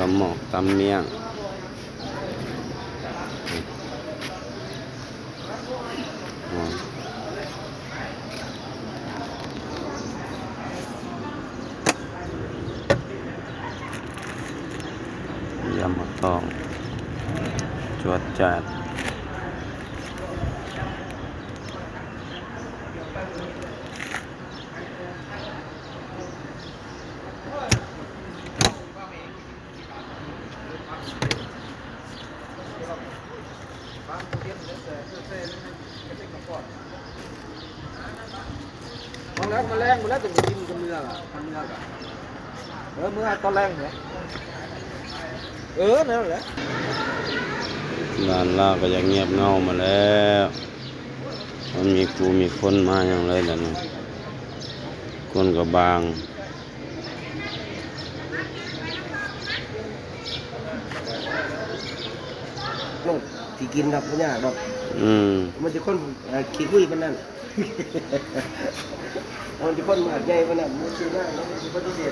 ຕຳໝອກຕຳມ້ຽງ ຢຳໝາກຕອງ ຈວດຈາດ. ມາແລ້ວ ມາແລ້ວ ມາແລ້ວ ຈັ່ງກິນກັບເມືອ ກັບເມືອ ເອີ ເມືອຕອນແລງເນາະ ເອີ ນັ້ນແຫຼະ. ຫຼານລາວກໍຢາກງຽບເຫງົາມາແລ້ວ ບໍ່ມີຄູ່ມີຄົນມາຫຍັງເລີຍດຽວນີ້ ຄົນກໍບາງ. ໂລດ ຊິກິນດອກ ບໍ່ຍາກດອກ ອືມ ມັນຊິຄົນ ເອີ ຂີ້ຄຸຍປານນັ້ນ ມັນຊິຄົນມາດໃຫຍ່ປານນັ້ນ ມັນຊິຍາກເນາະ ມັນຊິປະຕິເສດ